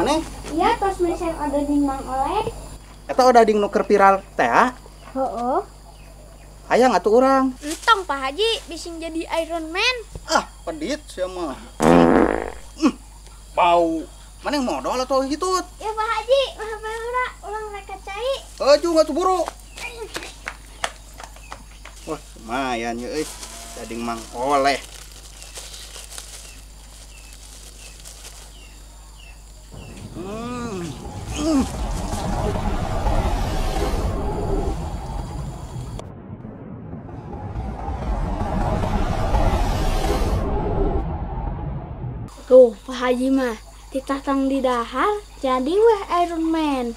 maneh? Iya, tos meser odading Mang Oleh. Eta odading nu keur viral teh? Heeh. Hayang atuh urang. Entong Pak Haji, bising jadi Iron Man. Ah, pedit sia mah. Bau. Maneh modal atau hitut? Ya Pak Haji, mah baheula urang rek ka cai. Heujuh atuh buru. Wah, lumayan ya euy. Odading Mang Oleh. Tuh, Pak Haji mah ditatang di dahar jadi weh Iron Man.